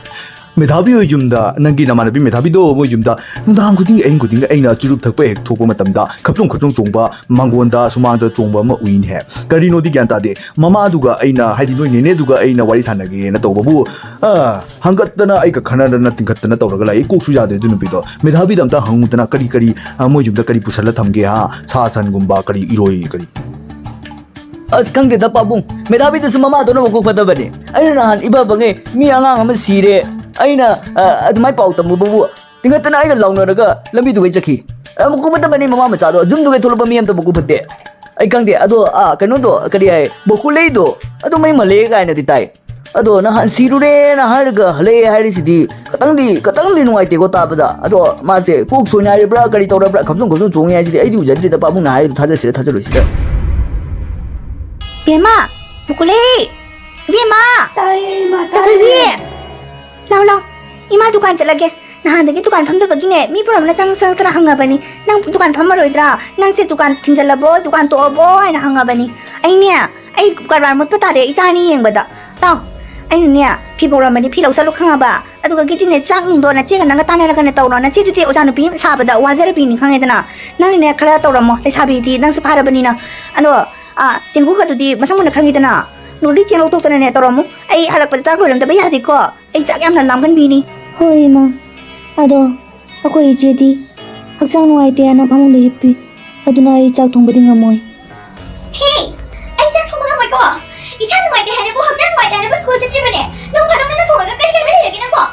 ꯃꯦꯙꯥꯕꯤ ꯍꯣꯏ ꯌꯨꯝꯗ, ꯅꯪꯒꯤ ꯅꯃꯥꯟꯅꯕꯤ ꯃꯦꯙꯥꯕꯤꯗꯣ ꯃꯣꯏ ꯌꯨꯝꯗ ꯅꯨꯡꯗꯥꯡ ꯈꯨꯗꯤꯡꯒꯤ, ꯑꯍꯤꯡ ꯈꯨꯗꯤꯡꯒꯤ ꯑꯩꯅ ꯆꯨꯔꯨꯞ ꯊꯛꯄ ꯍꯦꯛ ꯊꯣꯛꯄ ꯃꯇꯝꯗ ꯈꯞꯆꯣꯡ ꯈꯞꯆꯣꯡ ꯆꯣꯡꯕ, ꯃꯥꯡꯒꯣꯟꯗ ꯁꯨꯃꯥꯡꯗ ꯆꯣꯡꯕ ꯑꯃ ꯎꯏꯅꯦ꯫ ꯀꯔꯤꯅꯣꯗꯤ ꯒ꯭ꯌꯥꯟ ꯇꯥꯗꯦ꯫ ꯃꯃꯥꯗꯨꯒ ꯑꯩꯅ, ꯍꯥꯏꯗꯤ ꯅꯣꯏ ꯅꯦꯅꯦꯗꯨꯒ ꯑꯩꯅ ꯋꯥꯔꯤ ꯁꯥꯟꯅꯒꯦꯅ ꯇꯧꯕꯕꯨ, ꯑ, ꯍꯪꯒꯠꯇꯅ ꯑꯩꯒ ꯈꯟꯅꯗꯅ ꯇꯤꯡꯈꯠꯇꯅ ꯇꯧꯔꯒ ꯂꯥꯛꯏ꯫ ꯀꯣꯛꯁꯨ ꯌꯥꯗ꯭ꯔꯦ ꯑꯗꯨ ꯅꯨꯄꯤꯗꯣ꯫ ꯃꯦꯙꯥꯕꯤꯗ ꯑꯝꯇ ꯍꯪꯉꯨꯗꯅ, ꯀꯔꯤ ꯀꯔꯤ, ꯑ, ꯃꯣꯏ ꯌꯨꯝꯗ ꯀꯔꯤ ꯄꯨꯁꯜꯂ ꯊꯝꯒꯦ, ꯍꯥ? ꯁꯥ ꯁꯟꯒꯨꯝꯕ, ꯀꯔꯤ ꯏꯔꯣꯏ, ꯀꯔꯤ? ꯑꯁ, ꯈꯪꯗꯦꯗ ꯄꯥꯕꯨꯡ, ꯃꯦꯙꯥꯕꯤꯗꯨꯁꯨ ꯃꯃꯥꯗꯧꯅ ꯃꯀꯣꯛ ꯐꯠꯇꯕꯅꯦ꯫ ꯑꯩꯅ ꯅꯍꯥꯟ ꯏꯕ ꯐꯪꯉꯦ, ꯃꯤ ꯑꯉꯥꯡ ꯑꯃ ꯁꯤꯔꯦ, ꯑꯩꯅ, ꯑ, ꯑꯗꯨꯃꯥꯏꯅ ꯄꯥꯎ ꯇꯝꯃꯨꯕꯕꯨ ꯇꯤꯡꯈꯠꯇꯅ ꯑꯩꯒ ꯂꯥꯎꯅꯔꯒ ꯂꯝꯕꯤꯗꯨꯒꯩ ꯆꯠꯈꯤ꯫ ꯑ, ꯃꯀꯣꯛ ꯐꯠꯇꯕꯅꯤ ꯃꯃꯥ ꯃꯆꯥꯗꯣ, ꯌꯨꯝꯗꯨꯒꯩ ꯊꯣꯛꯂꯛꯄ ꯃꯤ ꯑꯝꯇ ꯃꯀꯣꯛ ꯐꯠꯇꯦ꯫ ꯑꯩ ꯈꯪꯗꯦ, ꯑꯗꯣ, ꯑ, ꯀꯩꯅꯣꯗꯣ, ꯀꯔꯤ ꯍꯥꯏ, ꯕꯣꯀꯨꯂꯩꯗꯣ, ꯑꯗꯨ ꯃꯩ ꯃꯜꯂꯦ ꯀꯥꯏꯅꯗꯤ ꯇꯥꯏ꯫ ꯑꯗꯣ ꯅꯍꯥꯟ ꯁꯤꯔꯨꯔꯦꯅ ꯍꯥꯏꯔꯒ ꯍꯜꯂꯛꯑꯦ ꯍꯥꯏꯔꯤꯁꯤꯗꯤ ꯈꯇꯪꯗꯤ, ꯈꯇꯪꯗꯤ ꯅꯨꯡꯉꯥꯏꯇꯦꯀꯣ ꯇꯥꯕꯗ꯫ ꯑꯗꯣ ꯃꯥꯁꯦ ꯀꯣꯛ ꯁꯣꯏꯅ ꯍꯥꯏꯔꯤꯕ꯭ꯔꯥ, ꯀꯔꯤ ꯇꯧꯔꯕ꯭ꯔꯥ, ꯈꯝꯖꯨꯡ ꯈꯝꯖꯨꯡ ꯆꯣꯡꯉꯦ ꯍꯥꯏꯁꯤꯗꯤ ꯑꯩꯗꯤ ꯎꯖꯗ꯭ꯔꯤꯗ, ꯄꯥꯕꯨꯡꯅ ꯍꯥꯏꯔꯤꯗꯣ ꯊꯥꯖꯁꯤꯔ ꯊꯥꯖꯔꯣꯏꯁꯤꯔ꯫ ꯕꯦꯝꯃ! ꯃꯨꯀꯨꯂꯤ! ꯏꯕꯦꯝꯃ! ꯇꯥꯏꯌꯦ, ꯏꯃꯥ, ꯆꯥꯊꯣꯏꯕꯤ! ꯇꯥꯏꯌꯦ꯫ ꯂꯥꯎ, ꯂꯥꯎ꯫ ꯏꯃꯥ ꯗꯨꯀꯥꯟ ꯆꯠꯂꯒꯦ꯫ ꯅꯍꯥꯟꯗꯒꯤ ꯗꯨꯀꯥꯟ ꯐꯝꯗꯕꯒꯤꯅꯦ, ꯃꯤ ꯄꯨꯝꯅꯃꯛꯅ ꯆꯪ ꯆꯪꯗꯅ ꯍꯪꯉꯕꯅꯤ꯫ "ꯅꯪ ꯗꯨꯀꯥꯟ ꯐꯝꯃꯔꯣꯏꯗ꯭ꯔꯥ? ꯅꯪꯁꯦ ꯗꯨꯀꯥꯟ ꯊꯤꯡꯖꯤꯜꯂꯕꯣ? ꯗꯨꯀꯥꯟ ꯇꯣꯛꯑꯕꯣ?" ꯍꯥꯏꯅ ꯍꯪꯉꯕꯅꯤ꯫ ꯑꯩꯅꯦ, ꯑꯩ ꯀꯔꯕꯥꯔ ꯃꯨꯠꯄ ꯇꯥꯔꯦ, ꯏꯆꯥ ꯑꯅꯤ ꯌꯦꯡꯕꯗ꯫ ꯇꯥꯎ, ꯑꯩꯅꯅꯦ, ꯐꯤ ꯐꯧꯔꯝꯕꯅꯤ, ꯐꯤ ꯂꯧ ꯆꯠꯂꯨ ꯈꯪꯉꯕ? ꯑꯗꯨꯒ ꯒꯤꯇꯤꯅꯦ, ꯆꯥꯛ ꯅꯨꯡꯗꯣ ꯅꯆꯦꯒ ꯅꯪꯒ ꯇꯥꯟꯅꯔꯒꯅꯦ ꯇꯧꯔꯣ꯫ ꯅꯆꯦꯗꯨꯗꯤ ꯑꯣꯖꯥ ꯅꯨꯄꯤ ꯁꯥꯕꯗ ꯋꯥꯖꯔꯕꯤꯅꯤ, ꯈꯪꯉꯦꯗꯅ꯫ ꯅꯪꯅꯅꯦ, ꯈꯔ ꯇꯧꯔꯝꯃꯣ, ꯂꯩꯁꯥꯕꯤꯗꯤ ꯅꯪꯁꯨ ꯐꯥꯔꯕꯅꯤꯅ꯫ ꯑꯗꯣ, ꯑꯥ, ꯆꯦꯡꯒꯨꯒꯗꯨꯗꯤ ꯃꯁꯝ ꯃꯨꯟꯅ ꯈꯪꯉꯤꯗꯅ꯫ ꯅꯣꯔꯤ ꯆꯦꯡ ꯂꯧꯊꯣꯛꯇꯅꯅꯦ ꯇꯧꯔꯝꯃꯨ꯫ ꯑꯩ ꯍꯜꯂꯛꯄꯗ ꯆꯥꯛ ꯂꯣꯏꯔꯝꯗꯕ ꯌꯥꯗꯦꯀꯣ꯫ ꯑꯩ ꯆꯥꯛ ꯌꯥꯝꯅ ꯂꯥꯝꯒꯟꯕꯤꯅꯤ꯫ ꯍꯣꯏ, ꯏꯃꯥ꯫ ꯑꯗꯣ ꯑꯩꯈꯣꯏ ꯏꯆꯦꯗꯤ ꯍꯛꯆꯥꯡ ꯅꯨꯡꯉꯥꯏꯇꯦ ꯍꯥꯏꯅ ꯐꯃꯨꯡꯗ ꯍꯤꯞꯄꯤ꯫ ꯑꯗꯨꯅ ꯑꯩ ꯆꯥꯛ ꯊꯣꯡꯕꯗꯤ ꯉꯝꯃꯣꯏ꯫ ꯍꯦ! ꯑꯩ ꯆꯥꯛ ꯊꯣꯡꯕ ꯉꯝꯃꯣꯏꯀꯣ꯫ ꯏꯁꯥ ꯅꯨꯡꯉꯥꯏꯇꯦ ꯍꯥꯏꯅꯕꯨ, ꯍꯛꯆꯥꯡ ꯅꯨꯡꯉꯥꯏꯇꯦ ꯍꯥꯏꯅꯕꯨ ꯁ꯭ꯀꯨꯜ ꯆꯠꯇ꯭ꯔꯤꯕꯅꯦ꯫ ꯅꯣꯡ ꯐꯥꯗꯣꯛ ꯅꯪꯅ ꯊꯣꯡꯉꯒ ꯀꯔꯤ ꯀꯥꯏꯕ ꯂꯩꯔꯒꯦ ꯅꯪꯕꯣ?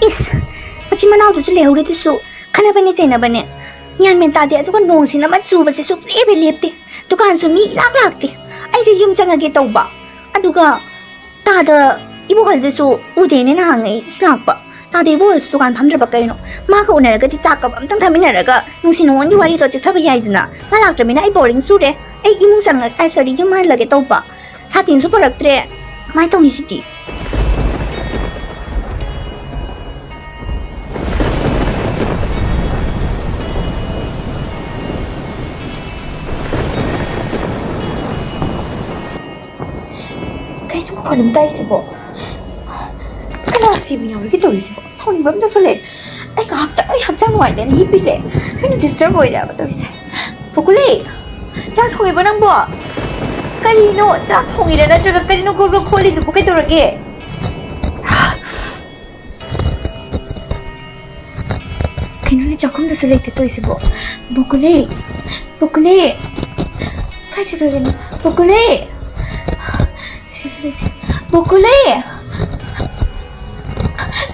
ꯏꯁ! ꯃꯆꯤꯟ ꯃꯅꯥꯎꯗꯨꯁꯨ ꯂꯩꯍꯧꯔꯦ, ꯑꯗꯨꯁꯨ ꯈꯠꯅꯕꯅꯦ ꯆꯩꯅꯕꯅꯦ꯫ ꯒ꯭ꯌꯥꯟ ꯃꯦꯟ ꯇꯥꯗꯦ꯫ ꯑꯗꯨꯒ ꯅꯣꯡꯁꯤꯅ ꯑꯃ ꯆꯨꯕꯁꯦ ꯁꯨꯛꯂꯦꯞ ꯍꯦꯛ ꯂꯦꯞꯇꯦ꯫ ꯗꯨꯀꯥꯟꯁꯨ ꯃꯤ ꯏꯂꯥꯛ ꯂꯥꯛꯇꯦ꯫ ꯑꯩꯁꯦ ꯌꯨꯝ ꯆꯪꯉꯒꯦ ꯇꯧꯕ꯫ ꯑꯗꯨꯒ ꯇꯥꯗ ꯏꯕꯣꯛꯍꯜꯗꯁꯨ ꯎꯗꯦꯅꯦ ꯅꯍꯥꯟꯉꯩ ꯂꯥꯛꯄ꯫ ꯇꯥꯗ ꯏꯕꯣꯛꯍꯜꯁꯨ ꯗꯨꯀꯥꯟ ꯐꯝꯗ꯭ꯔꯕ ꯀꯩꯅꯣ? ꯃꯥꯒ ꯎꯅꯔꯒꯗꯤ ꯆꯥꯛ ꯀꯞ ꯑꯝꯇꯪ ꯊꯛꯃꯤꯟꯅꯔꯒ ꯅꯨꯡꯁꯤ ꯅꯨꯡꯉꯣꯟꯒꯤ ꯋꯥꯔꯤꯗꯣ ꯆꯤꯛꯊꯕ ꯌꯥꯏꯗꯅ꯫ ꯃꯥ ꯂꯥꯛꯇ꯭ꯔꯕꯅꯤꯅ ꯑꯩ ꯕꯣꯔꯗꯤꯡ ꯆꯨꯔꯦ꯫ ꯑꯩ ꯏꯃꯨꯡ ꯆꯪꯉ-, ꯑꯩ, ꯁꯣꯔꯤ, ꯌꯨꯝ ꯍꯜꯂꯒꯦ ꯇꯧꯕ꯫ ꯁꯥꯇꯤꯟꯁꯨ ꯄꯨꯔꯛꯇ꯭ꯔꯦ꯫ ꯀꯃꯥꯏ ꯇꯧꯅꯤ ꯁꯤꯗꯤ? ꯀꯩꯅꯣꯝ ꯇꯥꯏꯁꯤꯕꯣ? ꯀꯅꯥ ꯁꯤꯕ ꯌꯥꯎꯔꯒꯦ ꯇꯧꯔꯤꯁꯤꯕꯣ? ꯁꯥꯎꯅꯤꯡꯕ ꯑꯃ ꯇꯧꯁꯜꯂꯦ꯫ ꯑꯩ ꯉꯥꯏꯍꯥꯛꯇꯪ ꯑꯩ ꯍꯛꯆꯥꯡ ꯅꯨꯡꯉꯥꯏꯇꯦꯅ ꯍꯤꯞꯄꯤꯁꯦ꯫ ꯑꯩꯅ ꯗꯤꯁꯇꯔꯕ ꯑꯣꯏꯔꯦꯕ ꯇꯧꯔꯤꯁꯦ꯫ ꯕꯣꯀꯨꯂꯤ! ꯆꯥꯛ ꯊꯣꯡꯉꯤꯕꯣ ꯅꯪꯕꯣ? ꯀꯔꯤꯅꯣ? ꯆꯥꯛ ꯊꯣꯡꯉꯤꯔ ꯅꯠꯇ꯭ꯔꯒ ꯀꯔꯤꯅꯣ ꯒ꯭ꯔꯣ ꯒ꯭ꯔꯣ ꯈꯣꯠꯂꯤꯗꯨꯕꯨ ꯀꯩꯗꯧꯔꯒꯦ? ꯀꯩꯅꯣꯅꯦ, ꯆꯥꯛꯈꯨꯝꯗꯁꯨ ꯂꯩꯇꯦ ꯇꯧꯔꯤꯁꯤꯕꯣ? ꯕꯣꯀꯨꯂꯤ! ꯕꯣꯀꯨꯂꯤ! ꯀꯥꯏ ꯆꯠꯈ꯭ꯔꯒꯦ ꯅꯪ? ꯕꯣꯀꯨꯂꯤ! ꯁꯤꯗꯁꯨ ꯂꯩꯇꯦ꯫ ꯕꯣꯀꯨꯂꯤ!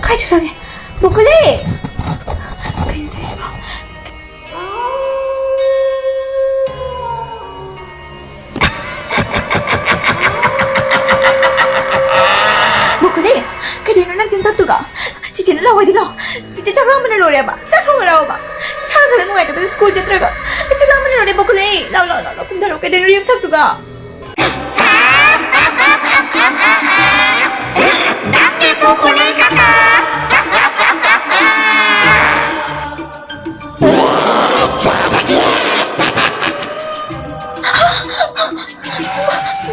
ꯀꯥꯏ ꯆꯠꯈ꯭ꯔꯒꯦ? ꯕꯣꯀꯨꯂꯤ! ꯀꯩꯅꯣ ꯇꯧꯔꯤꯁꯤꯕꯣ? ꯕꯣꯀꯨꯂꯤ! ꯀꯩꯗꯧꯔꯤꯅꯣ ꯅꯪ ꯆꯤꯟꯐꯛꯇꯨꯒ? ꯆꯤꯆꯦꯅ ꯂꯥꯛꯑꯣ ꯍꯥꯏꯗꯤ ꯂꯥꯛꯑꯣ꯫ ꯆꯤꯆꯦ ꯆꯥꯛ ꯂꯥꯝꯕꯅ ꯂꯣꯏꯔꯦꯕ꯫ ꯆꯥꯛ ꯊꯣꯡꯉꯔꯛꯑꯣꯕ꯫ ꯏꯁꯥ ꯈꯔ ꯅꯨꯡꯉꯥꯏꯇꯕꯗ ꯁ꯭ꯀꯨꯜ ꯆꯠꯇ꯭ꯔꯒ꯫ ꯑꯩ ꯆꯥꯛ ꯂꯥꯝꯕꯅ ꯂꯣꯏꯔꯦ ꯕꯣꯀꯨꯂꯤ꯫ ꯂꯥꯛꯑꯣ, ꯂꯥꯛꯑꯣ, ꯂꯥꯛꯑꯣ, ꯂꯥꯛꯑꯣ꯫ ꯀꯨꯝꯊꯔꯛꯑꯣ꯫ ꯀꯩꯗꯧꯔꯤꯅꯣ ꯌꯨꯝꯊꯛꯇꯨꯒ? ꯅꯪꯒꯤ ꯕꯣꯀꯨꯂꯤ ꯀꯀꯥ!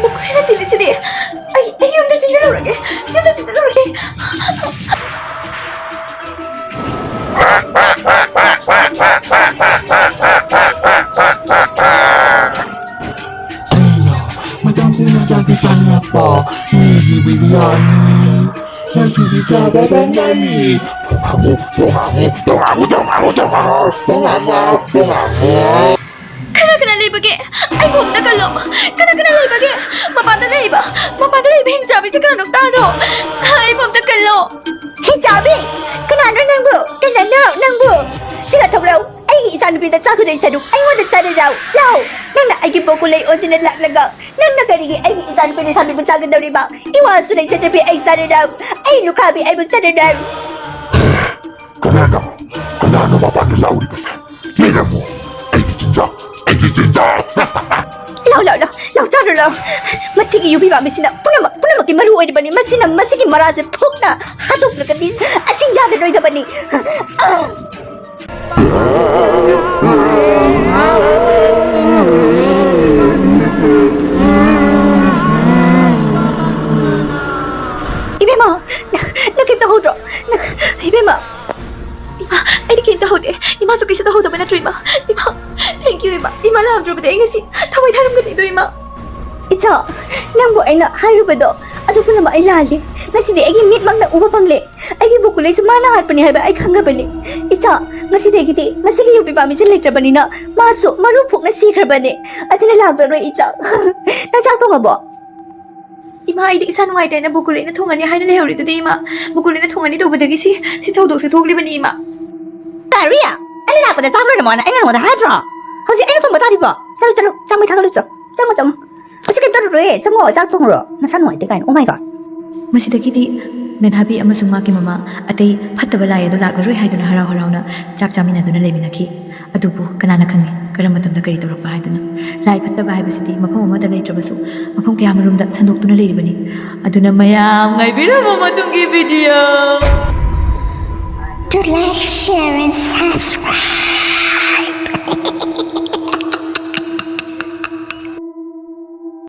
ꯕꯣꯀꯨꯂꯤꯅ ꯇꯤꯜꯂꯤꯁꯤꯗꯤ꯫ ꯑꯩ, ꯑꯩ ꯌꯨꯝꯗ ꯆꯦꯟꯁꯤꯜꯂꯨꯔꯒꯦ꯫ ꯌꯨꯝꯗ ꯆꯦꯟꯁꯤꯜꯂꯨꯔꯒꯦ꯫ ꯑꯩꯅ ꯃꯇꯝ ꯀꯨꯏꯅ ꯆꯥꯛꯇꯤ ꯆꯥꯅꯤꯡꯉꯛꯄ ꯃꯤꯒꯤ ꯕꯤꯔꯌꯥꯅꯤ꯫ ꯉꯁꯤꯗꯤ ꯆꯥꯕ ꯐꯪꯒꯅꯤ꯫ ꯇꯣꯉꯥꯟꯕ, ꯇꯣꯉꯥꯟꯕ, ꯇꯣꯉꯥꯟꯕ, ꯇꯣꯉꯥꯟꯕ, ꯇꯣꯉꯥꯟꯕ, ꯇꯣꯉꯥꯟꯕ꯫ ꯀꯅꯥ ꯀꯅꯥ ꯂꯩꯕꯒꯦ? ꯑꯩꯕꯨ ꯑꯝꯇ ꯀꯜꯂꯣ꯫ ꯀꯅꯥ ꯀꯅꯥ ꯂꯩꯕꯒꯦ? ꯃꯄꯥꯟꯗ ꯂꯩꯕ, ꯃꯄꯥꯟꯗ ꯂꯩꯕ ꯍꯤꯡꯆꯥꯕꯤꯁꯦ ꯀꯅꯥꯅꯣ ꯑꯝꯇ ꯍꯥꯏꯔꯣ꯫ ꯑꯩꯕꯨ ꯑꯝꯇ ꯀꯜꯂꯣ꯫ ꯍꯤꯡꯆꯥꯕꯤ! ꯀꯅꯥꯅꯣ ꯅꯪꯕꯨ? ꯀꯅꯥꯅꯣ ꯅꯪꯕꯨ? ꯁꯤꯗ ꯊꯣꯛꯂꯛꯎ꯫ ꯑꯩꯒꯤ ꯏꯆꯥꯅꯨꯄꯤꯗ ꯆꯥꯒꯗꯣꯏ ꯁꯔꯨꯛ ꯑꯩꯉꯣꯟꯗ ꯆꯥꯔꯨ ꯂꯥꯎ꯫ ꯂꯥꯎ! ꯅꯪꯅ ꯑꯩꯒꯤ ꯕꯣꯀꯨꯂꯤ ꯑꯣꯟꯗꯨꯅ ꯂꯥꯛꯂꯒ ꯅꯪꯅ ꯀꯔꯤꯒꯤ ꯑꯩꯒꯤ ꯏꯆꯥꯅꯨꯄꯤ ꯂꯩꯁꯥꯕꯤꯕꯨ ꯆꯥꯒꯗꯧꯔꯤꯕ? ꯏꯋꯥꯁꯨ ꯂꯩꯖꯗꯕꯤ ꯑꯩ ꯆꯥꯔꯨ ꯂꯥꯎ꯫ ꯑꯩ ꯂꯨꯈ꯭ꯔꯥꯕꯤ ꯑꯩꯕꯨ ꯆꯥꯔꯨ ꯂꯥꯎ꯫ ꯀꯅꯥꯅꯣ? ꯀꯅꯥꯅꯣ ꯃꯄꯥꯟꯗ ꯂꯥꯎꯔꯤꯕꯁꯦ? ꯂꯩꯔꯝꯃꯨ! ꯑꯩꯒꯤ ꯆꯤꯟꯖꯥꯛ! ꯑꯩꯒꯤ ꯆꯤꯟꯖꯥꯛ! ꯂꯥꯎ, ꯂꯥꯎ, ꯂꯥꯎ, ꯂꯥꯎ, ꯆꯥꯔꯨ ꯂꯥꯎ꯫ ꯃꯁꯤꯒꯤ ꯌꯨꯕꯤ ꯄꯥꯝꯕꯤꯁꯤꯅ ꯄꯨꯝꯅꯃꯛ, ꯄꯨꯝꯅꯃꯛꯀꯤ ꯃꯔꯨ ꯑꯣꯏꯔꯤꯕꯅꯤ꯫ ꯃꯁꯤꯅ ꯃꯁꯤꯒꯤ ꯃꯔꯥꯁꯦ ꯐꯨꯛꯅ ꯍꯥꯠꯇꯣꯛꯇ꯭ꯔꯒꯗꯤ ꯑꯁꯤ ꯌꯥꯔꯔꯣꯏꯗꯕꯅꯤ꯫ ꯍꯧꯗ꯭ꯔꯣ? ꯅꯪ, ꯏꯕꯦꯝꯃ, ꯏꯃꯥ, ꯑꯩꯗꯤ ꯀꯩꯝꯇ ꯍꯧꯗꯦ꯫ ꯏꯃꯥꯁꯨ ꯀꯩꯁꯨ ꯇꯧꯍꯧꯗꯕ ꯅꯠꯇ꯭ꯔꯣ, ꯏꯃꯥ? ꯏꯃꯥ, thank you, ꯏꯃꯥ꯫ ꯏꯃꯥ ꯂꯥꯛꯑꯝꯗ꯭ꯔꯕꯗꯤ ꯑꯩ ꯉꯁꯤ ꯊꯋꯥꯏ ꯊꯥꯔꯝꯒꯅꯤꯗꯣ, ꯏꯃꯥ꯫ ꯏꯆꯥ, ꯅꯪꯕꯨ ꯑꯩꯅ ꯍꯥꯏꯔꯨꯕꯗꯣ, ꯑꯗꯨ ꯄꯨꯝꯅꯃꯛ ꯑꯩ ꯂꯥꯜꯂꯦ꯫ ꯉꯁꯤꯗꯤ ꯑꯩꯒꯤ ꯃꯤꯠꯃꯛꯅ ꯎꯕ ꯐꯪꯂꯦ꯫ ꯑꯩꯒꯤ ꯕꯣꯀꯨꯂꯩꯁꯨ ꯃꯥꯅ ꯍꯥꯠꯄꯅꯤ ꯍꯥꯏꯕ ꯑꯩ ꯈꯪꯉꯕꯅꯤ꯫ ꯏꯆꯥ, ꯉꯁꯤꯗꯒꯤꯗꯤ ꯃꯁꯤꯒꯤ ꯌꯨꯝꯕꯤ ꯄꯥꯝꯕꯤꯁꯦ ꯂꯩꯇ꯭ꯔꯕꯅꯤꯅ ꯃꯥꯁꯨ ꯃꯔꯨ ꯐꯨꯛꯅ ꯁꯤꯈ꯭ꯔꯕꯅꯤ꯫ ꯑꯗꯨꯅ ꯂꯥꯛꯂꯔꯣꯏ, ꯏꯆꯥ꯫ ꯅꯪ ꯆꯥꯛ ꯊꯣꯡꯉꯕꯣ? ꯏꯃꯥ, ꯑꯩꯗꯤ ꯏꯁꯥ ꯅꯨꯡꯉꯥꯏꯇꯦꯅ ꯕꯣꯀꯨꯂꯩꯅ ꯊꯣꯡꯉꯅꯤ ꯍꯥꯏꯅ ꯂꯩꯍꯧꯔꯤꯗꯨꯗꯤ, ꯏꯃꯥ꯫ ꯕꯣꯀꯨꯂꯩꯅ ꯊꯣꯡꯉꯅꯤ ꯇꯧꯕꯗꯒꯤ ꯁꯤ, ꯁꯤ ꯊꯧꯗꯣꯛꯁꯦ ꯊꯣꯛꯂꯤꯕꯅꯤ, ꯏꯃꯥ꯫ ꯀꯔꯤ? ꯑꯩꯅ ꯂꯥꯛꯄꯗ ꯆꯥꯈ꯭ꯔꯅꯃꯣꯅ ꯑꯩꯅ ꯅꯉꯣꯟꯗ ꯍꯥꯏꯗ꯭ꯔꯣ? ꯍꯧꯖꯤꯛ ꯑꯩꯅ ꯊꯣꯡꯕ ꯇꯥꯔꯤꯕꯣ? ꯆꯠꯂꯨ, ꯆꯠꯂꯨ, ꯆꯥꯛ ꯃꯩ ꯊꯥꯒꯠꯂꯨ ꯆꯣ꯫ ꯆꯪꯉꯣ, ꯆꯪꯉꯣ꯫ ꯍꯧꯖꯤꯛ ꯀꯩꯝ ꯇꯧꯔꯔꯣꯏ꯫ ꯆꯪꯉꯣ, ꯆꯥꯛ ꯊꯣꯡꯉꯨꯔꯣ꯫ ꯅꯁꯥ ꯅꯨꯡꯉꯥꯏꯇꯦ ꯀꯥꯏꯅ꯫ Oh my God꯫ ꯃꯁꯤꯗꯒꯤꯗꯤ ꯃꯦꯙꯥꯕꯤ ꯑꯃꯁꯨꯡ ꯃꯍꯥꯛꯀꯤ ꯃꯃꯥ ꯑꯇꯩ ꯐꯠꯇꯕ ꯂꯥꯏ ꯑꯗꯨ ꯂꯥꯛꯂꯔꯣꯏ ꯍꯥꯏꯗꯨꯅ ꯍꯔꯥꯎ ꯍꯔꯥꯎꯅ ꯆꯥꯛ ꯆꯥꯃꯤꯟꯅꯗꯨꯅ ꯂꯩꯃꯤꯟꯅꯈꯤ꯫ ꯑꯗꯨꯕꯨ ꯀꯅꯥꯅ ꯈꯪꯏ ꯀꯔꯝꯕ ꯃꯇꯝꯗ ꯀꯔꯤ ꯇꯧꯔꯛꯄ ꯍꯥꯏꯗꯨꯅ? ꯂꯥꯏ ꯐꯠꯇꯕ ꯍꯥꯏꯕꯁꯤꯗꯤ ꯃꯐꯝ ꯑꯃꯗ ꯂꯩꯇ꯭ꯔꯕꯁꯨ ꯃꯐꯝ ꯀꯌꯥꯃꯔꯨꯝꯗ ꯁꯟꯗꯣꯛꯇꯨꯅ ꯂꯩꯔꯤꯕꯅꯤ꯫ ꯑꯗꯨꯅ ꯃꯌꯥꯝ ꯉꯥꯏꯕꯤꯔꯝꯃꯣ ꯃꯇꯨꯡꯒꯤ video꯫ To like, share and subscribe.